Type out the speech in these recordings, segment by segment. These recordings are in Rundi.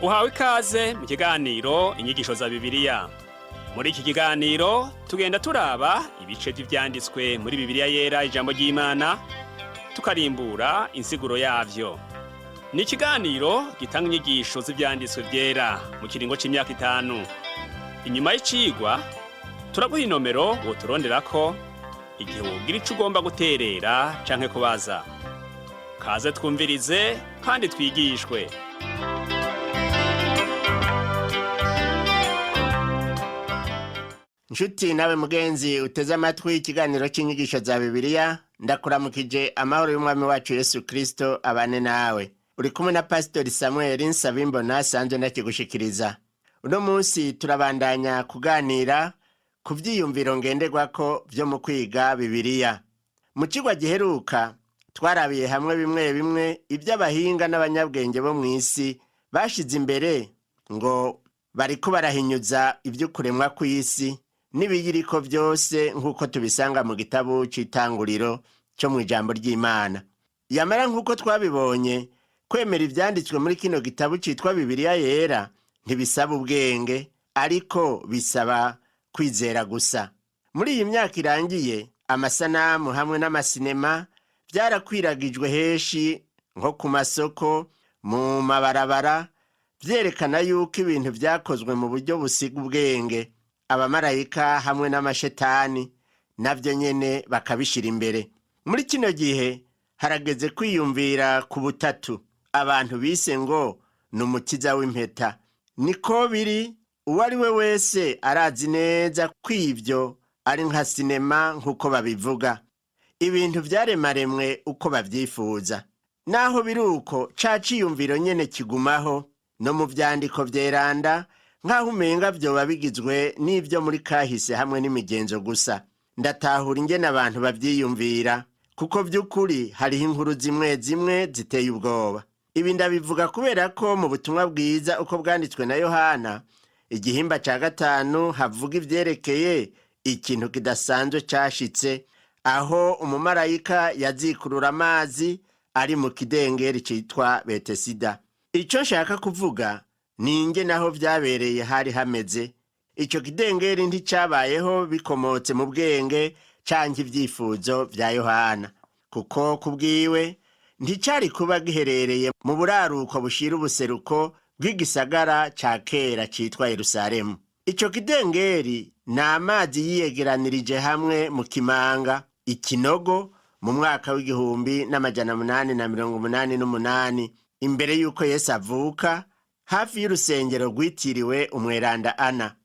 Uhawe ikaze mu kiganiro Inyigisho za Bibiliya. Muri iki kiganiro tugenda turaba ibice by'ivyanditswe muri Bibiliya Yera, ijambo ry'Imana, tukarimbura insiguro yavyo. Ni ikiganiro gitanga inyigisho z'ivyanditswe vyera mu kiringo c'imyaka 5. Inyuma y'icigwa turaguha inomero woturonderako igihe wogira ico ugomba guterera canke kubaza. Kaze twumvirize kandi twigishwe. Nshuti nawe mugenzi uteze amatwi ikiganiro cy'inyigisho za Bibiliya, ndakuramukije. Amahoro y'Umwami wacu Yesu Kristo abane nawe. Uri kumwe na Pasitori Samuel Nsabimbona, sanzwe ndakigushikiriza. Uno munsi turabandanya kuganira ku vyiyumviro ngenderwako vyo mu kwiga Bibiliya. Mu cigwa giheruka twarabiye hamwe bimwe bimwe ivy'abahinga n'abanyabwenge bo mw'isi bashize imbere ngo bariko barahinyuza ivy'ukuremwa kw'isi n'ibiyiriko vyose, nk'uko tubisanga mu gitabo c'Itanguriro co mw'ijambo ry'Imana. Yamara nk'uko twabibonye, kwemera ivyanditswe muri kino gitabo citwa Bibiliya Yera ntibisaba ubwenge, ariko bisaba kwizera gusa. Muri iyi myaka irangiye, amasanamu hamwe n'amasinema vyarakwiragijwe henshi, nko ku masoko, mu mabarabara, vyerekana yuko ibintu vyakozwe mu buryo busiga ubwenge, abamarayika hamwe n'amashetani navyo nyene bakabishira imbere. Muri kino gihe harageze kwiyumvira ku butatu abantu bise ngo ni umukiza w'impeta. Niko biri, uwo ari we wese arazi neza ko ivyo ari nka sinema nk'uko babivuga, ibintu vyaremaremwe uko bavyifuza. Naho biri uko, ca ciyumviro nyene kigumaho no mu vyandiko vyeranda, nk'aho umenga vyoba bigizwe n'ivyo muri kahise hamwe n'imigenzo gusa. Ndatahura ingene abantu bavyiyumvira, kuko vy'ukuri hariho inkuru zimwe zimwe ziteye ubwoba. Ibi ndabivuga kubera ko mu butumwa bwiza uko bwanditswe na Yohana, igihimba ca 5, havuga ivyerekeye ikintu kidasanzwe cashitse aho umumarayika yazikurura amazi ari mu kidengeri citwa Betesida. Ico nshaka kuvuga ni inge naho vyabereye hari hameze. Ico kidengeri nticabayeho bikomotse mu bwenge canke ivyifuzo vya Yohana, kuko kubwiwe nticari kuba giherereye mu buraruko bushira ubuseruko bw'igisagara ca kera citwa Yerusalemu. Ico kidengeri ni amazi yiyegeranirije hamwe mu kimanga, ikinogo, mu mwaka w'1888 imbere y'uko Yesu avuka, hafi y'urusengero rwitiriwe umweranda Ana.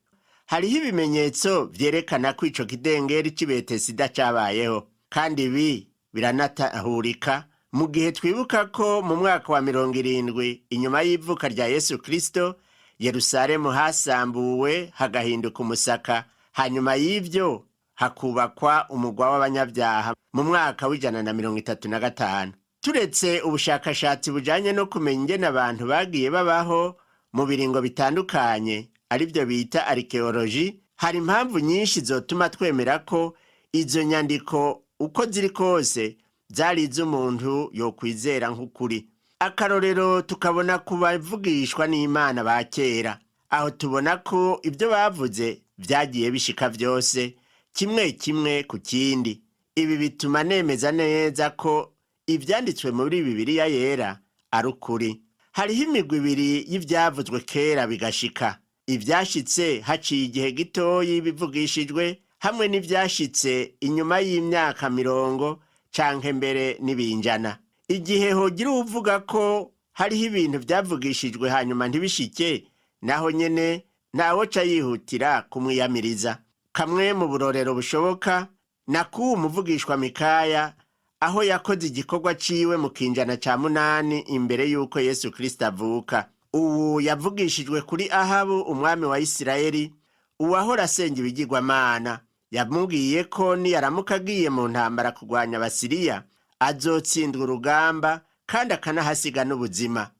Hariho ibimenyetso vyerekana ko ico kidengeri c'i Betesida cabayeho, kandi ibi biranatahurika mu gihe twibuka ko mu mwaka wa 70 inyuma y'ivuka rya Yesu Kristo, Yerusalemu hasambuwe hagahinduka umusaka, hanyuma y'ivyo hakubakwa umugwa w'abanyabyaha mu mwaka w'135. Turetse ubushakashatsi bujanye no kumenya ingene abantu bagiye babaho mu biringo bitandukanye, arivyo bita arikeoloji, hari impamvu nyinshi zotuma twemera ko izo nyandiko uko ziri kose zari iz'umuntu yokwizera nk'ukuri. Akarorero tukabona ku bavugishwa n'Imana ba kera, aho tubona ko ibyo bavuze vyagiye bishika vyose, kimwe kimwe ku kindi. Ibi bituma nemeza neza ko ivyanditswe muri Bibiliya Yera ari ukuri. Hariho imigwi ibiri y'ivyavuzwe kera bigashika: ivyashitse haciye igihe gitoyi bivugishijwe, hamwe n'ivyashitse inyuma y'imyaka mirongo canke mbere n'ibinjana. Igihe hogira uwuvuga ko hariho ibintu vyavugishijwe hanyuma ntibishike, naho nyene ntawoca yihutira kumwiyamiriza. Kamwe mu burorero bushoboka na k'uwu muvugishwa Mikaya, aho yakoze igikorwa ciwe mu kinjana ca 8 imbere y'uko Yesu Kristo avuka. Ubu yavugishijwe kuri Ahabu, umwami wa Isirayeli, uwahora asenga ibigirwamana. Yamubwiye ko niyaramuka agiye mu ntambara kurwanya Abasiriya, azotsindwa urugamba kandi akanahasiga n'ubuzima.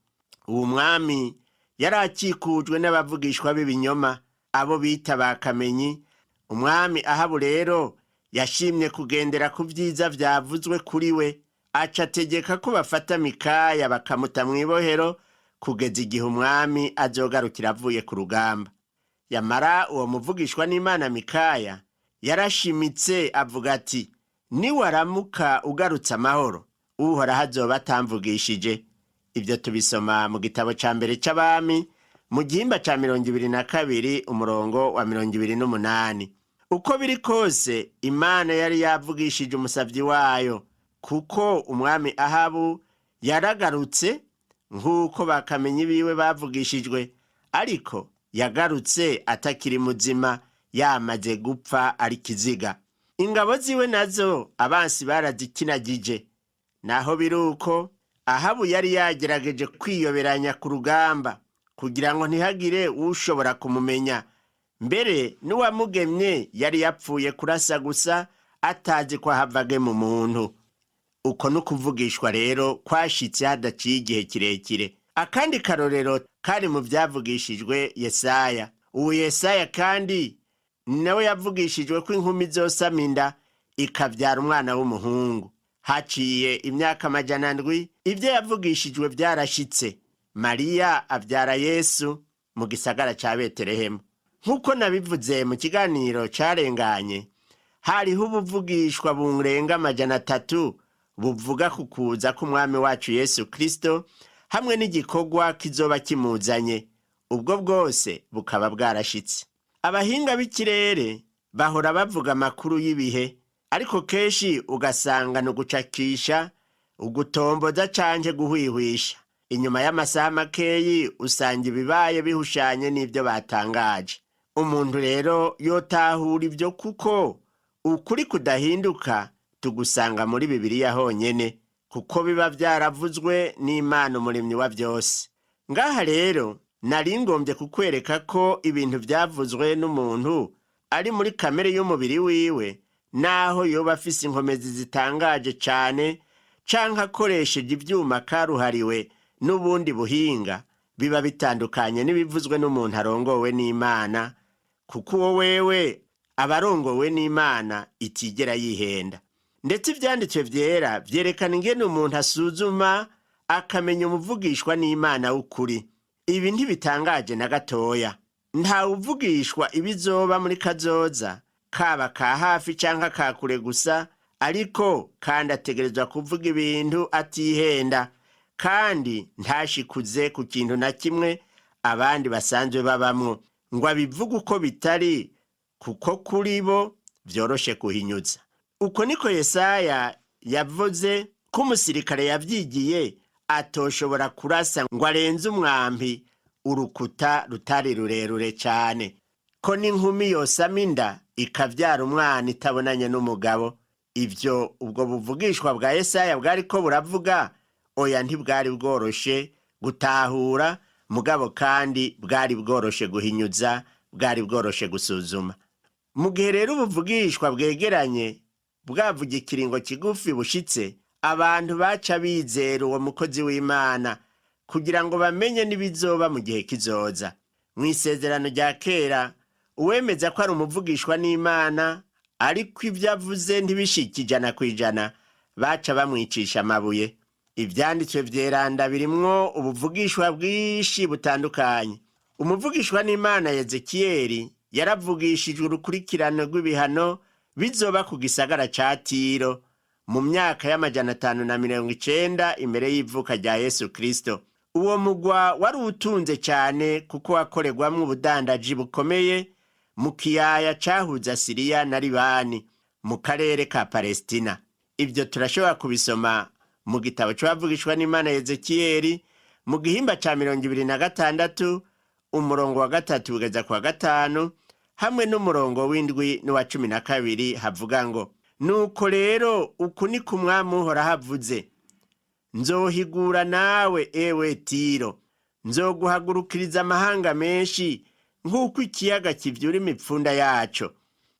Uwo mwami yari akikujwe n'abavugishwa b'ibinyoma, abo bita ba kamenyi. Umwami Ahabu rero yashimye kugendera ku vyiza vyavuzwe kuri we, aca ategeka ko bafata Mikaya bakamuta mw'ibohero. kugeza igihe umwami azogarukira avuye ku rugamba. Yamara uwo muvugishwa n'Imana Mikaya yarashimitse avuga ati: "Niwaramuka ugarutse amahoro, Uhoraho azoba atamvugishije." Ibyo tubisoma mu gitabo ca mbere c'Abami, mu gihimba ca 22, umurongo wa 28. Uko biri kose, Imana yari yavugishije umusavyi wayo, kuko umwami Ahabu yaragarutse nk'uko bakamenyi biwe bavugishijwe, ariko yagarutse atakiri muzima, yamaze gupfa ari kiziga. Ingabo ziwe nazo abansi barazikinagije. Naho biri uko, Ahabu yari yagerageje kwiyoberanya ku rugamba kugira ngo ntihagire ushobora kumumenya. Mbere n'uwamugemye yari yapfuye kurasa gusa, atazi ko ahavage mu muntu. Uko ni ukuvugishwa rero kwashitse hadaciye igihe kirekire. Akandi karorero kari mu byavugishijwe Yesaya. Ubu Yesaya kandi nawe yavugishijwe ko inkumi zosama inda ikabyara umwana w'umuhungu. Haciye imyaka 700, ibyo yavugishijwe byarashitse. Mariya abyara Yesu mu gisagara ca Betelehemu. Nk'uko nabivuze mu kiganiro carenganye, hariho ubuvugishwa burenga 300 buvuga ku kuza k'umwami wacu Yesu Kristo hamwe n'igikorwa kizoba kimuzanye. Ubwo bwose bukaba bwarashitse. Abahinga b'ikirere bahora bavuga amakuru y'ibihe, ariko kenshi ugasanga ni ugucakisha, ugutomboza canke guhwihwisha. Inyuma y'amasaha makeyi usanga ibibaye bihushanye n'ibyo batangaje. Umuntu rero yotahura ibyo, kuko ukuri kudahinduka tugusanga muri Bibiliya honyene, kuko biba byaravuzwe n'Imana Umuremyi wa byose. Ngaha rero nari ngombye kukwereka ko ibintu byavuzwe n'umuntu ari muri kamere y'umubiri wiwe, naho yoba afise inkomezi zitangaje cane canke akoresheje ivyuma karuhariwe n'ubundi buhinga, biba bitandukanye n'ibivuzwe n'umuntu arongowe n'Imana, kuko uwo wewe aba arongowe n'Imana itigera yihenda. Ndetse ivyanditswe vyera vyerekana ingene umuntu asuzuma akamenya umuvugishwa n'Imana w'ukuri. Ibi ntibitangaje na gatoya. Ntawe uvugishwa ibizoba muri kazoza, kaba ka hafi canke ka kure gusa, ariko kandi ategerezwa kuvuga ibintu atihenda, kandi ntashikuze ku kintu na kimwe abandi basanzwe babamwo, ngo abivuge uko bitari, kuko kuri bo vyoroshe kuhinyuza. Uko niko Yesaya yavuze ko umusirikare yavyigiye atoshobora kurasa ngo arenze umwambi urukuta rutari rurerure cane, ko n'inkumi yosama inda ikavyara umwana itabonanye n'umugabo. Ivyo ubwo buvugishwa bwa Yesaya bwariko buravuga, oya, ntibwari bworoshe gutahura, mugabo kandi bwari bworoshe guhinyuza, bwari bworoshe gusuzuma. Mu gihe rero ubuvugishwa bwegeranye bwavuga ikiringo kigufi bushitse, abantu baca bizera uwo mukozi w'Imana kugira ngo bamenye n'ibizoba mu gihe kizoza. Mu isezerano rya kera, uwemeza ko ari umuvugishwa n'Imana ariko ibyo avuze ntibishike 100%, baca bamwicisha amabuye. Ivyanditswe vyeranda birimwo ubuvugishwa bwinshi butandukanye. Umuvugishwa n'Imana Yezekiyeli yaravugishijwe urukurikirane rw'ibihano bizoba ku gisagara ca Tiro mu myaka y'590 imbere y'ivuka rya Yesu Kristo. Uwo mugwa wari utunze cyane, kuko wakorerwamwo ubudandaji bukomeye mu kiyaya cahuza Siriya na Libani mu karere ka Palestina. Ibyo turashobora kubisoma mu gitabo c'abavugishwa n'Imana Yezekiyeli, mu gihimba ca 26, umurongo wa 3 kugeza ku wa 5, hamwe n'umurongo w'7 n'uwa 12, havuga ngo: "Nuko rero uku ni ku Mwami Uhoraho avuze: Nzohigura nawe, ewe Tiro, nzoguhagurukiriza amahanga menshi nk'uko ikiyaga kivyura imipfunda yaco.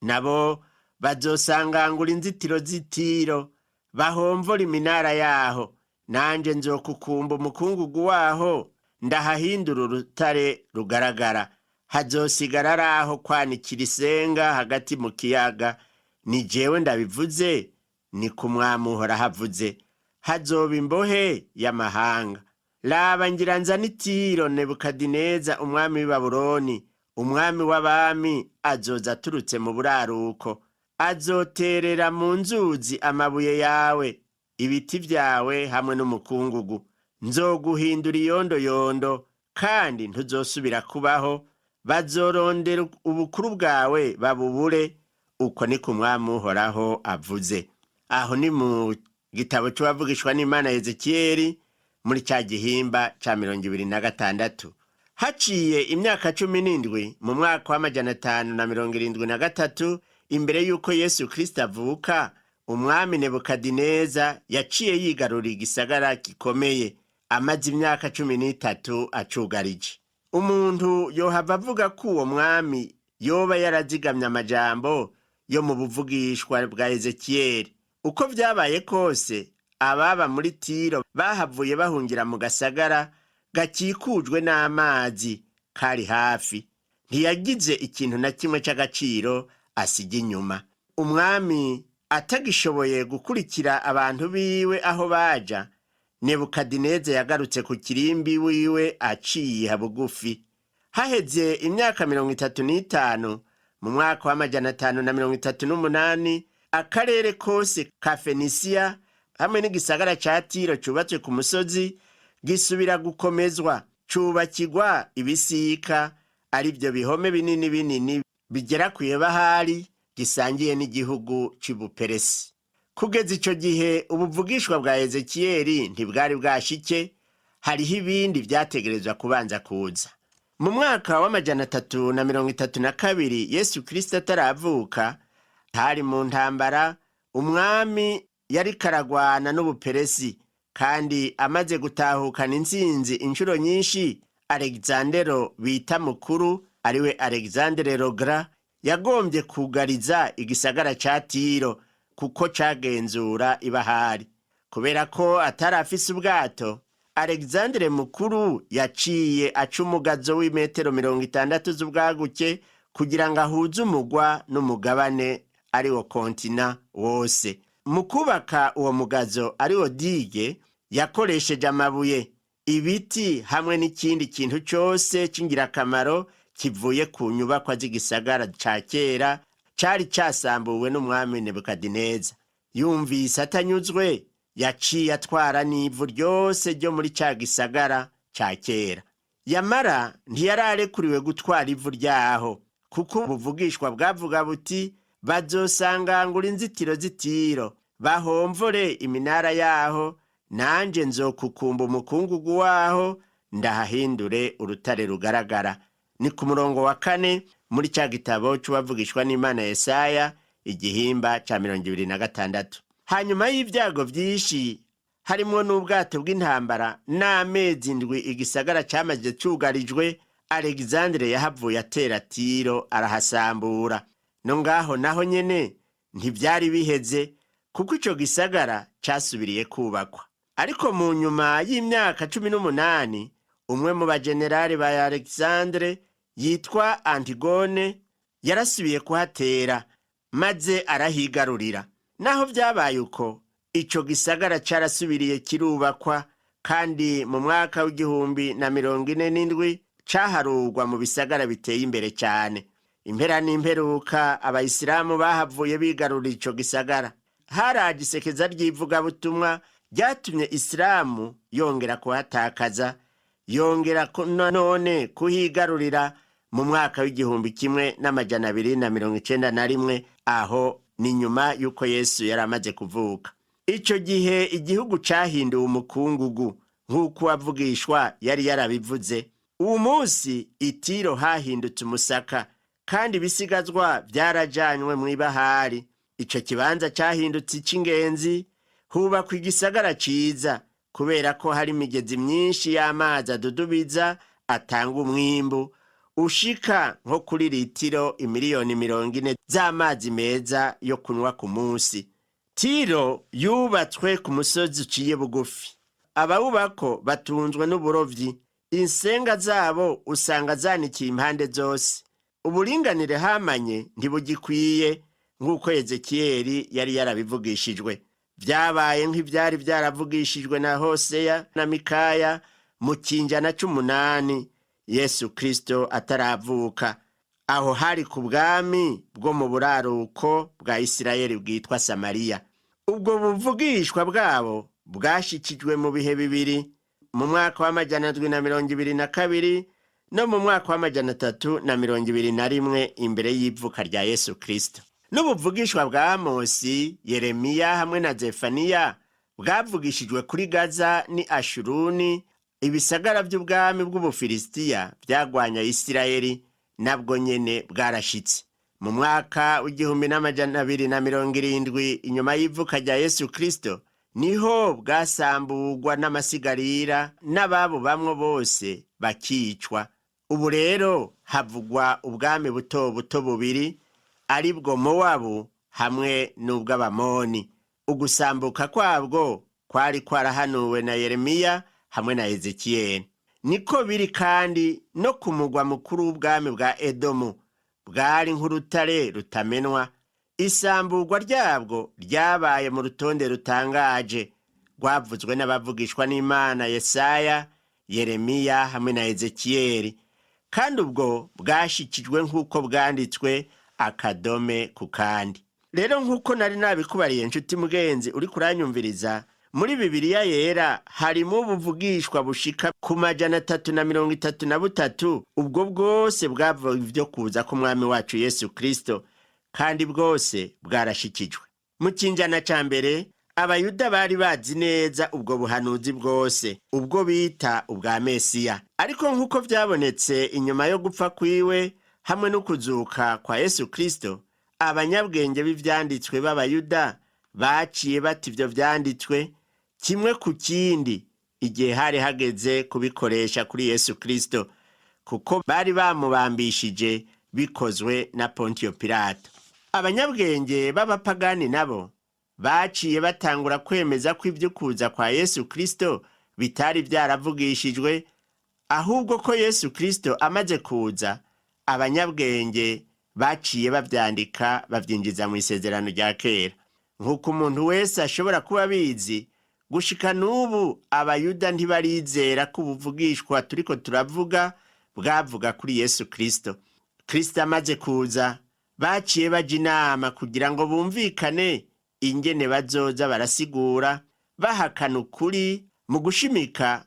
Nabo bazosangangura inzitiro z'Itiro, bahomvora iminara yaho. Nanje nzokukumba umukungugu waho, ndahahindura urutare rugaragara. Hazosigara ari aho kwanikira isenga hagati mu kiyaga. Ni jewe ndabivuze, ni ku Mwami Uhoraho avuze. Hazoba imbohe y'amahanga." Raba, ngira nzane Itiro Nebukadineza umwami w'i Babuloni, umwami w'abami, azoza aturutse mu buraruko. Azoterera mu nzuzi amabuye yawe, ibiti vyawe hamwe n'umukungugu. Nzoguhindura iyondoyondo, kandi ntuzosubira kubaho. Bazorondera ubukuru bwawe babubure. Uko ni ku Mwami Uhoraho avuze. Aho ni mu gitabo c'uwavugishwa n'Imana Ezekiyeli, muri ca gihimba ca 26. Haciye imyaka 17, mu mwaka wa 573 imbere y'uko Yesu Kristo avuka, umwami Nebukadineza yaciye yigarurira igisagara gikomeye, amaze imyaka 13 acugarije. Umuntu yohava avuga ko uwo mwami yoba yarazigamye amajambo yo mu buvugishwa bwa Ezekiyeli. Uko vyabaye kose, ababa muri Tiro bahavuye bahungira mu gasagara gakikujwe n'amazi kari hafi. Ntiyagize ikintu na kimwe c'agaciro asiga inyuma. Umwami atagishoboye gukurikira abantu biwe aho baja, Nebukadineza yagarutse ku kirimbi wiwe aciye bugufi. Haheze imyaka 35, mu mwaka wa 538, akarere kose ka Fenisiya hamwe n'igisagara ca Tiro cubatswe ku musozi gisubira gukomezwa, cubakirwa ibisika, ari byo bihome binini binini bigera kw'ibahari gisangiye n'igihugu c'Ibuperesi. Kugeza ico gihe, ubuvugishwa bwa Ezekiyeli ntibwari bwashike. Hariho ibindi vyategerezwa kubanza kuza. Mu mwaka wa 332 Yesu Kristo ataravuka, hari mu ntambara umwami yari karagwana n'Ubuperesi, kandi amaze gutahukana intsinzi inshuro nyinshi, Alexandero bita Mukuru, ariwe Alexandre Rogra, yagombye kugariza igisagara ca Tiro kuko cagenzura ibahari. Kubera ko atari afise ubwato, Alexandre Mukuru yaciye aca umugazo w'imetero 60 z'ubwaguke kugira ngo ahuze umugwa n'umugabane, ari wo kontina wose. Mu kubaka uwo mugazo, ari wo digue, yakoresheje amabuye, ibiti hamwe n'ikindi kintu cyose c'ingirakamaro kivuye ku nyubakwa z'igisagara ca kera cari casambuwe n'umwami Nebukadineza. Yumvise atanyuzwe, yaciye atwara n'ivu ryose ryo muri ca gisagara ca kera. Yamara ntiyararekuriwe gutwara ivu ryaho, kuko ubuvugishwa bwavuga buti: "Bazosangangura inzitiro z'Itiro, bahomvore iminara yaho, nanje nzokukumba umukungugu waho, ndahahindure urutare rugaragara." Ni ku murongo wa 4 muri ca gitabo c'uwavugishwa n'Imana Yesaya, igihimba ca 26. Hanyuma y'ibyago vyinshi, harimwo n'ubwato bw'intambara n'amezi 7 igisagara camaze cugarijwe, Alexandre yahavuye atera Tiro, arahasambura. No ngaho naho nyene ntivyari biheze, kuko ico gisagara casubiriye kubakwa. Ariko mu nyuma y'imyaka 18, umwe mu bajenerali ba Alexandre yitwa Antigone yarasubiye kuhatera, maze arahigarurira. Naho vyabaye uko, ico gisagara carasubiriye kirubakwa, kandi mu mwaka w'1047 caharurwa mu bisagara biteye imbere cyane. Impera n'imperuka, abayisilamu bahavuye bigarurira ico gisagara. Haraje isekeza ry'ivugabutumwa ryatumye Isilamu yongera kuhatakaza, yongera none kuhigarurira mu mwaka w'1291. Aho ni nyuma y'uko Yesu yari amaze kuvuka. Ico gihe igihugu cahinduwe umukungugu, nk'uko uwavugishwa yari yarabivuze. Uwo munsi Itiro hahindutse umusaka, kandi ibisigazwa byarajanywe mw'ibahari. Ico kibanza cahindutse ic'ingenzi, hubakwa igisagara ciza, kubera ko hari imigezi myinshi y'amazi adudubiza atanga umwimbu ushika nko kuri litiro 40 miliyoni z'amazi meza yo kunywa ku munsi. Tiro yubatswe ku musozi uciye bugufi. Abawubako batunzwe n'uburovyi. Insenga zabo usanga zanikiye impande zose. Uburinganire hamanye ntibugikwiye, nk'uko Ezekiyeli yari yarabivugishijwe. Vyabaye nk'ivyari vyaravugishijwe na Hoseya na Mikaya. mu kinjana c'umunani Yesu Kristo ataravuka. Aho hari ku bwami bwo mu buraruko bwa Isirayeli bwitwa Samariya. Ubwo buvugishwa bwabo bwashikijwe mu bihe bibiri, mu mwaka wa 722 no mu mwaka wa 321 imbere y'ivuka rya Yesu Kristo. N'ubuvugishwa bwa Amosi, Yeremiya hamwe na Zefaniya bwavugishijwe kuri Gaza ni Ashuruni, ibisagara by'ubwami bw'Ubufilisitiya byagwanya Isirayeli, nabwo nyene bwarashitse. Mu mwaka wa 1270 inyuma y'ivuka rya Yesu Kristo, niho bwasamburwa n'amasigarira n'ababo bamwe bose bakicwa. Ubu rero havugwa ubwami buto buto bubiri, ari bwo Mowabu hamwe n'ubw'Abamoni. Ugusambuka kwabwo kwari kwarahanuwe na Yeremiya hamwe na Ezekiyeli. Niko biri kandi no ku mugwa mukuru w'ubwami bwa Edomu, bwari nk'urutare rutamenwa. Isamburwa ryabwo ryabaye mu rutonde rutangaje rwavuzwe n'abavugishwa n'Imana Yesaya, Yeremiya hamwe na Ezekiyeli, kandi ubwo bwashikijwe nk'uko bwanditswe akadome ku kandi. Rero nk'uko nari nabikubariye, nshuti mugenzi uri kuranyumviriza, muri Bibiliya Yera harimo ubuvugishwa bushika ku 333. Ubwo bwose bwavuga ibyo kuza k'umwami wacu Yesu Kristo, kandi bwose bwarashikijwe. Mu kinjana ca mbere, Abayuda bari bazi neza ubwo buhanuzi bwose, ubwo bita ubwa Mesiya. Ariko nk'uko vyabonetse inyuma yo gupfa kwiwe hamwe no kuzuka kwa Yesu Kristo, abanyabwenge b'ivyanditswe b'Abayuda baciye bata ivyo vyanditswe kimwe ku kindi igihe hari hageze kubikoresha kuri Yesu Kristo, kuko bari bamubambishije bikozwe na Pontiyo Pilato. Abanyabwenge b'abapagani nabo baciye batangura kwemeza ko ivy'ukuza kwa Yesu Kristo bitari vyaravugishijwe, ahubwo ko Yesu Kristo amaze kuza, abanyabwenge baciye bavyandika bavyinjiza mu Isezerano rya Kera. Nk'uko umuntu wese ashobora kuba abizi, gushika n'ubu Abayuda ntibarizera ko ubuvugishwa turiko turavuga bwavuga kuri Yesu Kristo. Kristo amaze kuza, baciye baja inama kugira ngo bumvikane ingene bazoza barasigura bahakana ukuri mu gushimika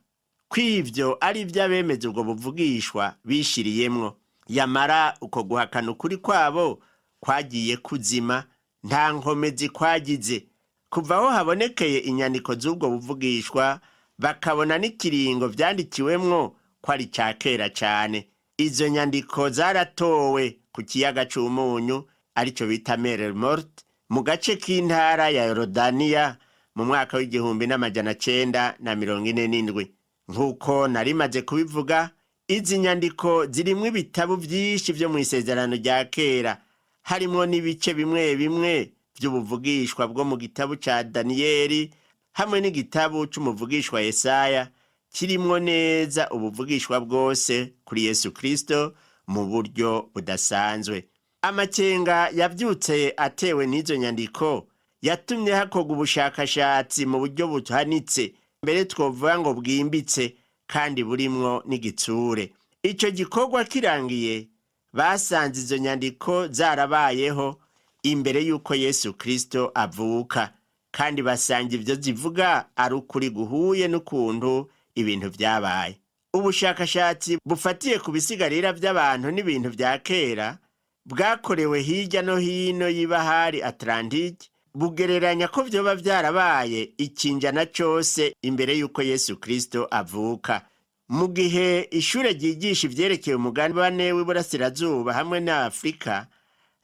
kw'ivyo ari ivy'abemeza ubwo buvugishwa bishiriyemwo. Yamara uko guhakana ukuri kwabo kwagiye kuzima, nta nkomezi kwagize. Kuva aho habonekeye inyandiko z'ubwo buvugishwa, bakabona n'ikiringo vyandikiwemwo ko ari ca kera cane. Izo nyandiko zaratowe ku kiyaga c'Umunyu, arico bita Mer Morte, mu gace k'intara ya Yorodaniya, mu mwaka wa 1947. Nk'uko narimaze kubivuga, izi nyandiko zirimwo ibitabo vyinshi vyo mu Isezerano rya Kera, harimwo n'ibice bimwe bimwe vy'ubuvugishwa bwo mu gitabo ca Daniyeli hamwe n'igitabo c'umuvugishwa Yesaya, kirimwo neza ubuvugishwa bwose kuri Yesu Kristo mu buryo budasanzwe. Amakenga yavyutse atewe n'izo nyandiko yatumye hakorwa ubushakashatsi mu buryo buhanitse, mbere twovuga ngo bwimbitse kandi burimwo n'igitsure. Ico gikorwa kirangiye, basanze izo nyandiko zarabayeho imbere y'uko Yesu Kristo avuka, kandi basanga ivyo zivuga ari ukuri guhuye n'ukuntu ibintu vyabaye. Ubushakashatsi bufatiye ku bisigarira vy'abantu n'ibintu vya kera bwakorewe hirya no hino y'ibahari Atlantike bugereranya ko vyoba vyarabaye ikinjana cose imbere y'uko Yesu Kristo avuka. Mu gihe ishure ryigisha ivyerekeye umugabane w'iburasirazuba hamwe na Afurika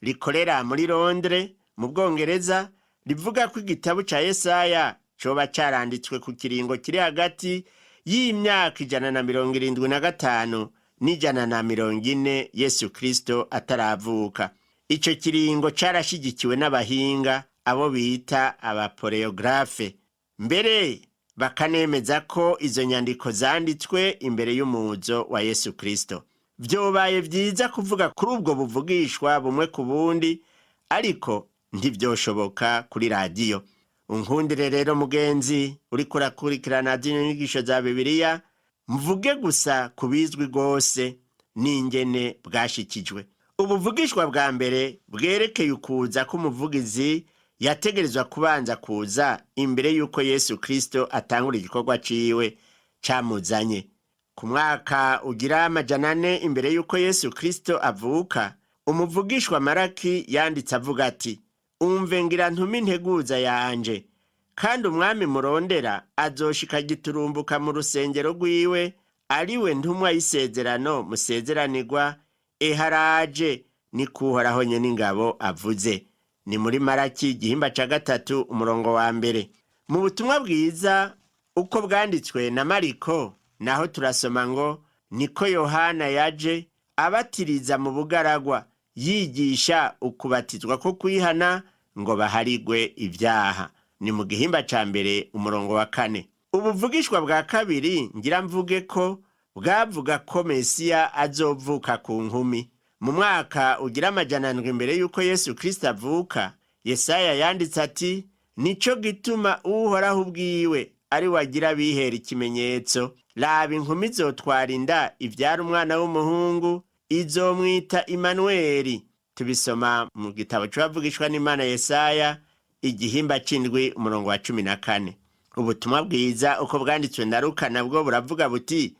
rikorera muri Londres mu Bwongereza rivuga ko igitabo ca Yesaya coba caranditswe ku kiringo kiri hagati y'imyaka 175 n'140 Yesu Kristo ataravuka. Ico kiringo carashigikiwe n'abahinga, abo bita abaporeogarafe, mbere bakanemeza ko izo nyandiko zanditswe imbere y'umuzo wa Yesu Kristo. Vyobaye vyiza kuvuga kuri ubwo buvugishwa bumwe ku bundi, ariko ntivyoshoboka kuri radiyo. Unkundire rero mugenzi uriko urakurikirana zino nyigisho za Bibiliya. Mvuge gusa ku bizwi rwose n'ingene bwashikijwe. Ubuvugishwa bwa mbere bwerekeye ukuza k'umuvugizi yategerezwa kubanza kuza imbere y'uko Yesu Kristo atangura igikorwa ciwe camuzanye. Ku mwaka ugira 400 imbere y'uko Yesu Kristo avuka, umuvugishwa Maraki yanditse avuga ati: "Umve, ngira ntume integuza yanje, kandi umwami murondera azoshika giturumbuka mu rusengero rwiwe, ariwe ntumwa y'isezerano musezeranirwa, eharaje, ni kuhoraho nyene ingabo avuze." Ni muri Maraki igihimba ca 3 umurongo wa 1. Mu butumwa bwiza uko bwanditswe na Mariko naho turasoma ngo: "Niko Yohana yaje abatiriza mu bugaragwa, yigisha ukubatizwa ko kwihana ngo baharigwe ibyaha." Ni mu gihimba ca 1 umurongo wa 4. Ubuvugishwa bwa kabiri ngira mvuge ko bwavuga ko Mesiya azovuka ku nkumi. Mu mwaka ugira 700 imbere y'uko Yesu Kristo avuka, Yesaya yanditse ati: "Nico gituma Uhoraho ubwiwe ari wagira abihera ikimenyetso: raba, inkumi izotwara inda, ivyara umwana w'umuhungu, izomwita Imanuweli." Tubisoma mu gitabo c'uwavugishwa n'Imana Yesaya, igihimba c'indwi umurongo wa 14. Ubutumwa bwiza uko bwanditswe na Luka nabwo buravuga buti: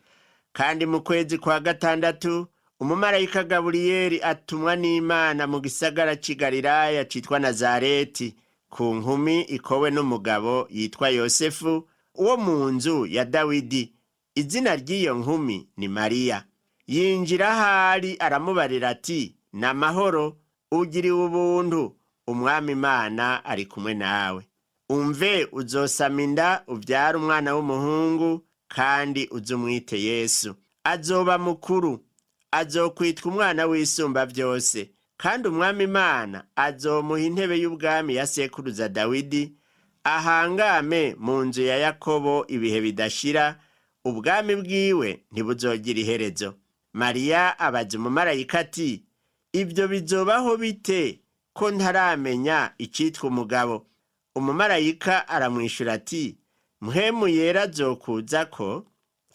"Kandi mu kwezi kwa gatandatu umumarayika Gaburiyeli atumwa n'Imana mu gisagara c'i Galilaya citwa Nazareti, ku nkumi ikowe n'umugabo yitwa Yosefu wo mu nzu ya Dawidi. Izina ry'iyo nkumi ni Mariya. Yinjira ahari, aramubarira ati: 'Ni amahoro, ugiriwe ubuntu, umwami Imana ari kumwe nawe.' Umve, uzosama inda, ubyare umwana w'umuhungu, kandi uzumwite Yesu. Azoba mukuru, azokwitwa umwana w'Isumba byose, kandi umwami Imana azomuha intebe y'ubwami ya sekuruza Dawidi, ahangame mu nzu ya Yakobo ibihe bidashira, ubwami bwiwe ntibuzogira iherezo." Mariya abaza umumarayika ati: "Ibyo bizobaho bite, ko ntaramenya icitwa umugabo?" Umumarayika aramwishura ati: "Mpwemu Yera azokuza ko,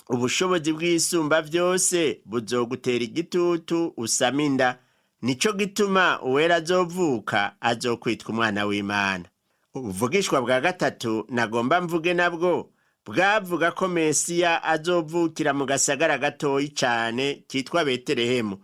ubushobozi bw'Isumba byose buzogutera igitutu, usama inda. Nico gituma uwera azovuka azokwitwa umwana w'Imana." Ubuvugishwa bwa gatatu nagomba mvuge nabwo bwavuga ko Mesiya azovukira mu gasagara gatoyi cane kitwa Betelehemu.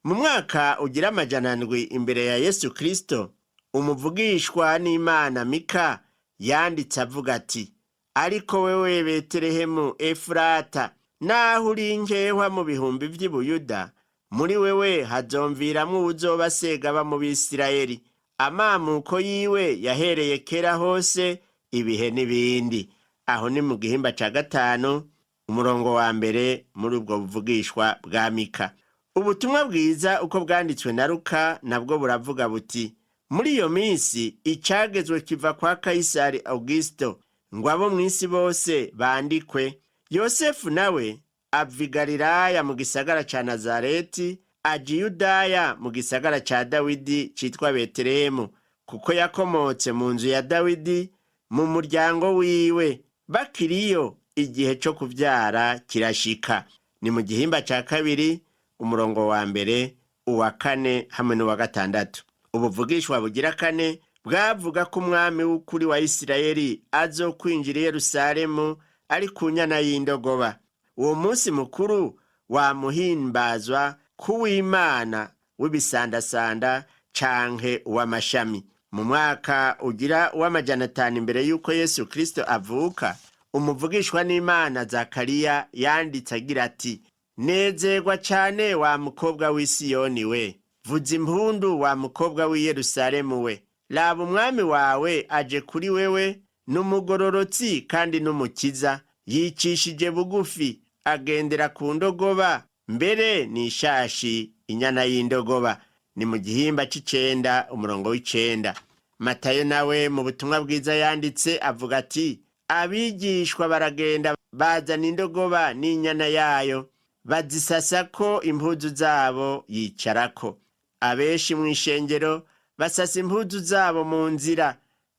Mu mwaka ugira 700 imbere ya Yesu Kristo, umuvugishwa n'Imana Mika yanditse avuga ati: "Ariko wewe Betelehemu Efurata, naho uri nkehwa mu bihumbi vy'i Buyuda, muri wewe hazomviramwo uwuzoba segaba mu Bisirayeli. Amamuko yiwe yahereye kera hose, ibihe n'ibindi." Aho ni mu gihimba ca 5 umurongo wa 1 muri ubwo buvugishwa bwa Mika. Ubutumwa bwiza uko bwanditswe na Luka nabwo buravuga buti: "Muri iyo minsi icagezwe kiva kwa Kayisari Augusto ngo abo mw'isi bose bandikwe. Yosefu nawe ava i Galilaya mu gisagara ca Nazareti, aja i Yudaya mu gisagara ca Dawidi citwa Betelehemu, kuko yakomotse mu nzu ya Dawidi mu muryango wiwe. Bakiriyo, igihe co kuvyara kirashika." Ni mu gihimba ca 2 umurongo wa 1, uwa 4 hamwe n'uwa 6. Ubuvugishwa bugira kane bwavuga ko umwami w'ukuri wa Isirayeli azokwinjira i Yerusalemu ari ku nyana y'indogoba. Uwo munsi mukuru wamuhimbazwa kuw'Imana w'ibisandasanda canke uw'amashami. Mu mwaka ugira uw'500 imbere y'uko Yesu Kristo avuka, umuvugishwa n'Imana Zakariya yanditse agira ati: "Nezerwa cane, wa mukobwa w'i Siyoni we, vuza impundu, wa mukobwa w'i Yerusalemu we. Raba, umwami wawe aje kuri wewe, n'umugororotsi kandi n'umukiza, yicishije bugufi, agendera ku ndogoba, mbere ni ishashi, inyana y'indogoba." Ni mu gihimba c'icenda umurongo w'9. Matayo nawe mu butumwa bwiza yanditse avuga ati: "Abigishwa baragenda, bazana indogoba n'inyana yayo, bazisasako impuzu zabo, yicarako. Abenshi mw'ishengero basasa impuzu zabo mu nzira,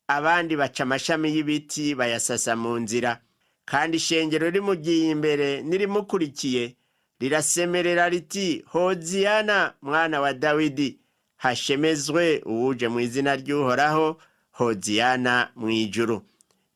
abandi baca amashami y'ibiti bayasasa mu nzira." Kandi ishengero rimugiye imbere n'irimukurikiye rirasemerera riti: "Hoziyana mwana wa Dawidi, hashemezwe uwuje mu izina ry'Uhoraho, hoziyana mu ijuru."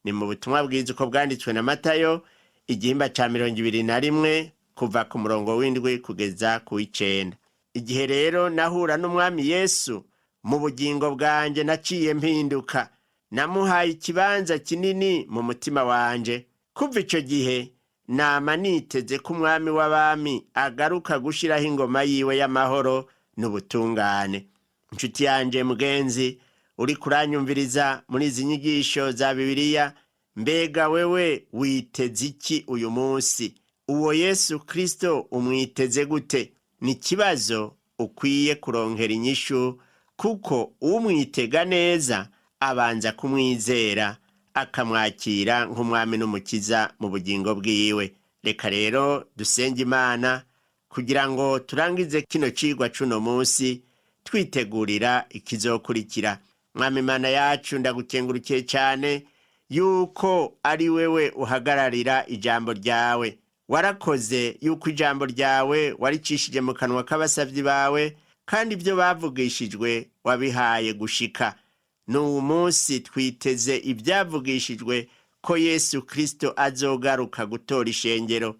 Ni mu butumwa bwiza uko bwanditswe na Matayo, igihimba ca 21, kuva ku murongo w'7 kugeza ku w'9. Igihe rero nahura n'Umwami Yesu mu bugingo bwanje, naciye mpinduka. Namuhaye ikibanza kinini mu mutima wanje. Kuva ico gihe nama niteze ko Umwami w'abami agaruka gushiraho ingoma yiwe y'amahoro n'ubutungane. Inshuti yanje mugenzi uri kuranyumviriza muri izi nyigisho za Bibiliya, mbega wewe witeze iki uyu munsi? Uwo Yesu Kristo umwiteze gute? Ni ikibazo ukwiye kuronkera inyishu, kuko umwitega neza abanza kumwizera, akamwakira nk'Umwami n'Umukiza mu bugingo bwiwe. Reka rero dusenge Imana kugira ngo turangize kino cigwa c'uno munsi, twitegurira ikizokurikira. Mwami Imana yacu, ndagukengurukiye cyane yuko ari wewe uhagararira ijambo ryawe. Warakoze yuko ijambo ryawe waricishije mu kanwa k'abasavyi bawe, kandi ibyo bavugishijwe wabihaye gushika n'uwu munsi. Twiteze ibyavugishijwe ko Yesu Kristo azogaruka gutora ishengero.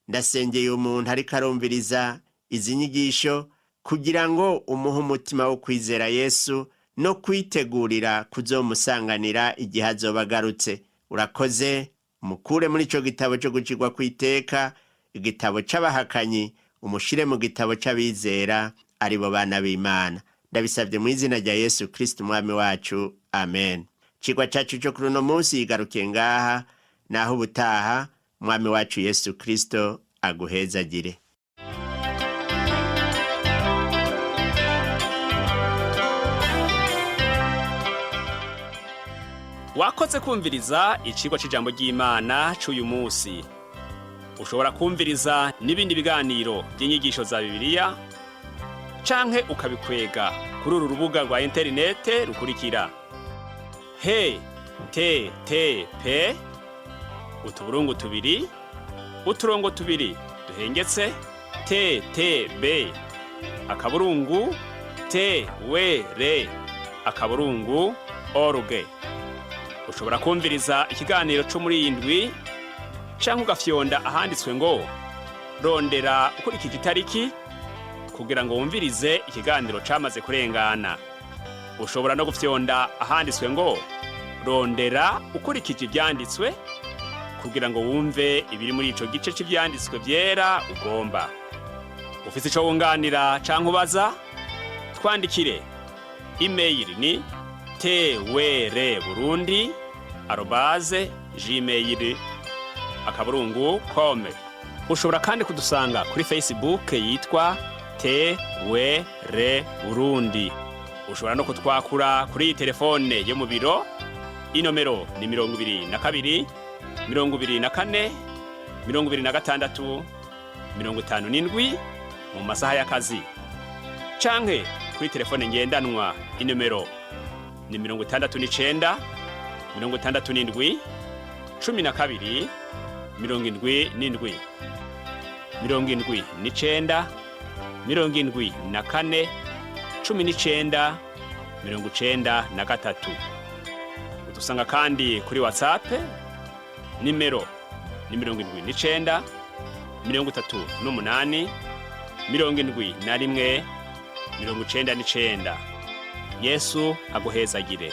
Ndasengeye umuntu ariko arumviriza izi nyigisho kugira ngo umuhe umutima wo kwizera Yesu no kwitegurira kuzomusanganira igihe azoba agarutse. Urakoze. Mukure muri ico gitabo cyo gucirwa kw'iteka, igitabo c'abahakanyi, umushire mu gitabo c'abizera, aribo bana b'Imana. Ndabisabye mu izina rya Yesu Kristo Umwami wacu, amen. Cigwa cacu co kuri uno munsi yigarukiye ngaha. Naho ubutaha, Umwami wacu Yesu Kristo aguhezagire. Wakoze kumviriza icigwa c'ijambo ry'Imana c'uyu munsi. Ushobora kumviriza n'ibindi biganiro by'inyigisho za Bibiliya canke ukabikwega kuri uru rubuga rwa interinete rukurikira: he te te pe utuburungu tubiri uturongo tubiri duhengetse te te be akaburungu te we re akaburungu org. Ushobora kumviriza ikiganiro cyo muri iyi ndwi canke ugafyonda ahanditswe ngo "rondera ukurikije itariki" kugira ngo wumvirize ikiganiro camaze kurengana. Ushobora no gufyonda ahanditswe ngo "rondera ukurikije ivyanditswe" kugira ngo wumve ibiri muri ico gice c'ivyanditswe vyera ugomba. Ufise ico wunganira canke ubaza, twandikire. Imeyili ni twrburundi@gmail.com. Ushobora kandi kudusanga kuri Facebook yitwa TWR Burundi. Ushobora no kutwakura kuri iyi telefone yo mu biro. Inomero ni 22 24 26 57 mu masaha y'akazi, canke kuri telefone ngendanwa, inomero ni 69 67 12 77, 79 74 19 93. Udusanga kandi kuri WhatsApp, nimero ni 79 38 71 99. Yesu aguhezagire.